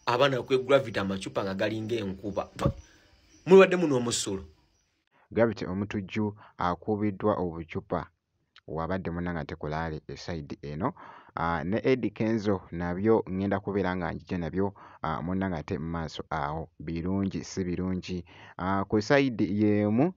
Abaana kwe Gravity amacupa nga galinga enkuba. Mulwadde muno omusulo. Gravity Omutujju akubiddwa obucupa wabadde munnange ate ku rally e side eno. Ne Eddy Kenzo nabyo ngenda kubeera nga njija nabyo munnange ate mu maaso awo, birungi si birungi. Ku side y'emu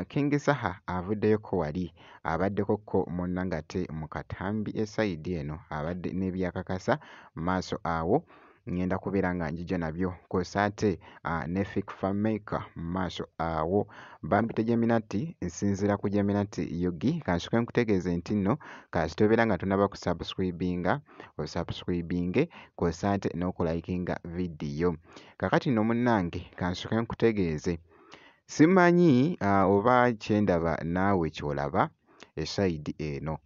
King Saha avuddeyoko wali, abaddeko ko munnange ate mu katambi e side eno, abadde n'ebyakakasa mu maaso awo, ngenda kubeera nga njija nabyo. Kw'ossa ate ne Fik Fameica mu maaso awo. Bampita Jeminati, nsinziira ku Jeminati Yogi. Kansooke nkutegeeze nti nno kasita obeera nga tonnaba kusubscribinga, osubscribinge, kw'ossa ate n'okulayikinga vidiyo. Kaakati nno munnange kansooke nkutegeeze, simanyi oba kye ndaba naawe ky'olaba e side eno.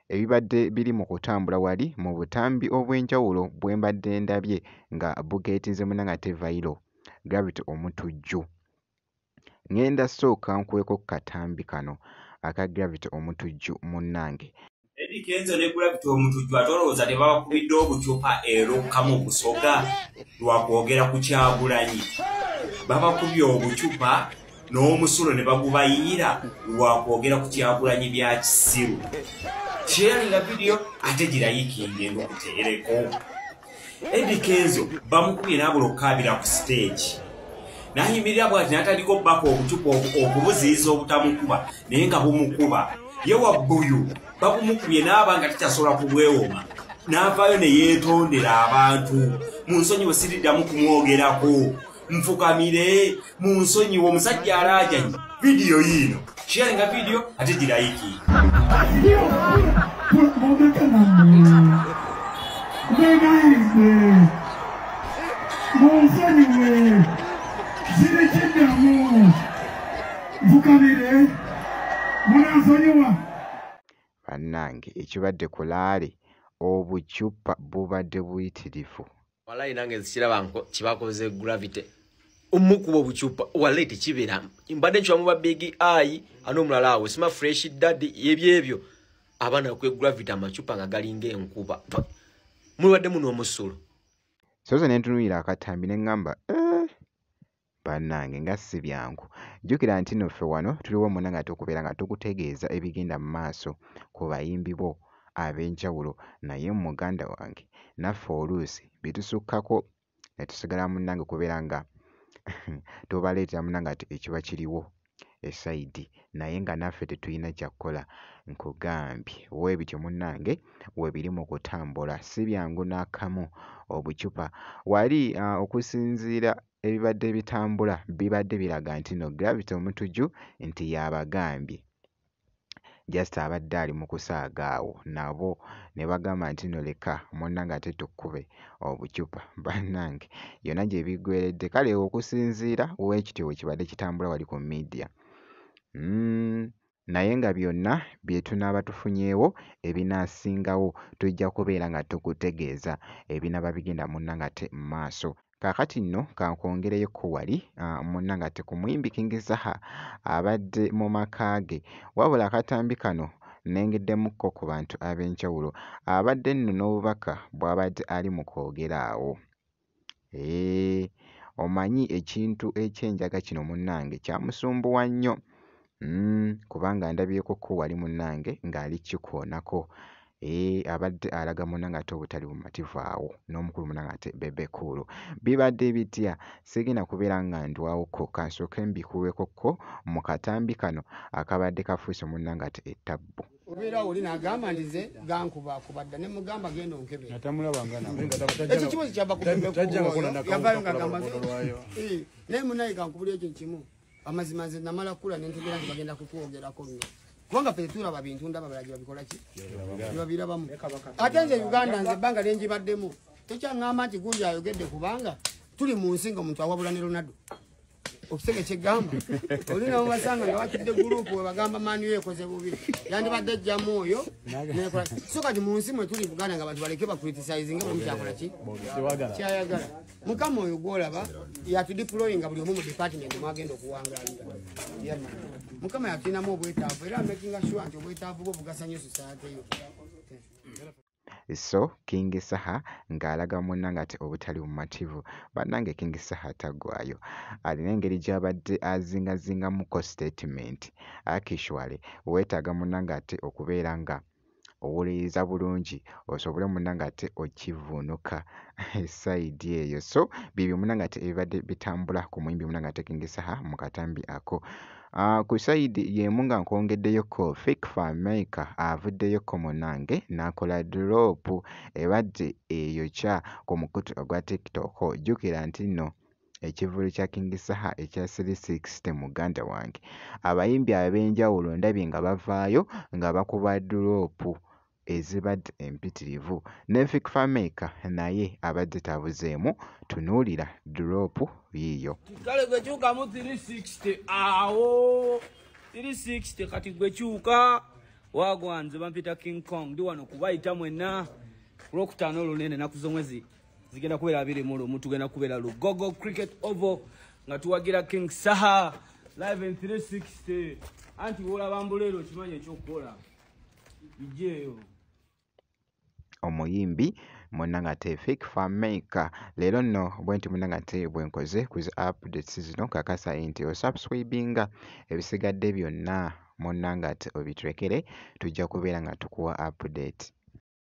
Ebibadde biri mu kutambula wali mu butambi obw'enjawulo bwe mbadde ndabye nga bugeetinze munnange ate viral, Gravity Omutujju. Ŋŋenda sooka nkuweko ku katambi kano aka Gravity Omutujju munnange. Eddy Kenzo ne Gravity Omutujju ate olowooza tebabakubidde obucupa erokkamu Busoga lwa kwogera ku Kyagulanyi. Babakubye obucupa n'omusulo ne bagubayiira lwa kwogera ku Kyagulanyi bya kisiru. Sharinga video ate girayikinge ng'okuteereko. Eddy Kenzo bamukubye n'abula okukaabira ku stage. N'ayimirira bw'ati n'atandika obbaka obucupa okubuziyiza obutamukuba naye nga bumukuba. Ye wabbuyu babumukubye n'aba nga takyasobola kubwewoma. N'avaayo ne yeetondera abantu. Mu nsonyiwe siriddamu kumwogerako. Nfukamire mu nsonyiwe, omusajja alaajanye. Vidiyo yiino. Sharinga video ate girayikinge. Bannange ekibadde ku rally obucupa bubadde buyitirivu. Wallahi nange nzikiraba nko kibakoze Gravity. Omukuba obucupa wallahi tekibeera. Mbadde nkiwa mu ba Big Eye ano omulala awo sima Fresh Daddy ebyebyo. Abaana kwe Gravity amacupa nga galinga enkuba. Mulwadde muno omusulo. Soze ne ntunuulira akatambi ne ŋŋamba bannange nga si byangu. Jjukira nti nno ffe wano tuliwo munnange ate okubeera nga tukutegeeza ebigenda mu maaso ku bayimbi bo ab'enjawulo, naye muganda wange naffe oluusi bitusukkako ne tusigala munnange kubeera nga tubaleetera munnange ate ekiba kiriwo e side, naye nga naffe tetulina kya kukola. Nkugambye weebityo munnange we biri mu kutambula, si byangu n'akamu obucupa. Wali okusinziira ebibadde bitambula bibadde biraga nti nno Gravity Omutujju nti y'abagambye just abadde ali mu kusaaga awo, nabo ne bagamba nti nno leka munnange ate tukkube obucupa. Bannange yonna gye biggweeredde. Kale okusinziira weekityo bwe kibadde kitambula wali ku media. Naye nga byonna bye tunaaba tufunyeewo ebinaasingawo tujja kubeera nga tukutegeeza ebinaaba bigenda munnange ate mu maaso. Kaakati nno kankwongereyoko wali munnange ate ku muyimbi King Saha abadde mu maka ge, wabula akatambi kano nnengeddemukko ku bantu ab'enjawulo. Abadde nno n'obubaka bw'abadde ali mu kwogera awo. Omanyi ekintu eky'enjaga kino munnange kyamusumbuwa nnyo. Kubanga ndabyeko ko wali munnange ng'ali kikoonako. Abadde alaga munnange ate obutali bumativu awo n'omukulu munnange ate Bebe Cool. Bibadde bitya? Sigenda kubeera nga ndwawoko, kansooke mbikuweko ko mu katambi kano akabadde kafuuse munnange ate ettabbu. Obeera oli n'agamba nti nze gankuba dda, ne mugamba genda onkebere. Natamulabanga nako. Ekyo kibuuzo kyava ku Bebe Cool Tajjangako oyo, nako yavaayo ng'agamba lukola lwayo. Naye munnaye kankubulira ekyo kimu. Amazima nze namala kkula ne ntegeera nti bagenda kutwogerako nno. Kubanga ffe tetulaba bintu ndaba balala gye babikola ki? Gye babirabamu. Ate nze Uganda nze ebbanga lye ngibaddemu tekyaŋŋamba nti gundi ayogedde, kubanga tuli mu nsi nga omuntu awabula ne Ronaldo. Okutege kyegamba oli namubasanga nga batudde gurupu we bagamba Man U ekoze bubi, yandibadde ejjamu oyo nekola. So kati mu nsi mwe tuli Buganda nga abantu baleke bacriticizing buli kyakola ki kyayagala. Mukama oyo gw'olaba yatudeployinga buli omu mu department mwagenda okuwangalira. Mukama yatulinamu obwetaavu era making sure nti obwetaavu bwo bugasa nnyo society yo. So King Saha ng'alaga munnange ate obutali bumativu. Bannange King Saha taggwaayo, alina engeri gy'abadde azingazingamuko statement. Actually weetaaga munnange ate okubeera nga owuliriza bulungi osobole munnange ate okivvuunuka esayidi eyo. So byebyo munnange ate ebibadde bitambula ku muyimbi munnange ate King Saha mu katambi ako. Ku sayidi y'emu nga nkwongeddeyoko, Fik Fameica avuddeyoko munnange n'akola drop ebadde eyokya ku mukutu ogwa TikTok. Jjukira nti nno ekivvulu kya King Saha ekya 360 muganda wange, abayimbi ab'enjawulo ndabye nga bavaayo nga bakuba drop ezibadde empitirivu, ne Fik Fameica naye abadde tabuzeemu. Tunuulira drop yiiyo. Kale gwe kyukamu 360 awo 360, kati gwe kyuka wagwanze. Bampita King Kong, ndi wano kubayita mwenna ku Lwokutaano olunene, ennaku z'omwezi zigenda kubeera 21, tugenda kubeera Lugogo Cricket Oval nga tuwagira King Saha live in 360. Anti wolaba mbuleero okimanyi ekyokukola bijjeeyo. Omuyimbi munnange ate Fik Fameica. Leero nno bwe nti munnange ate bwe nkoze ku zi updates zino, kakasa nti osubscribinga, ebisigadde byonna munnange ate obiturekere, tujja kubeera nga tukuwa update.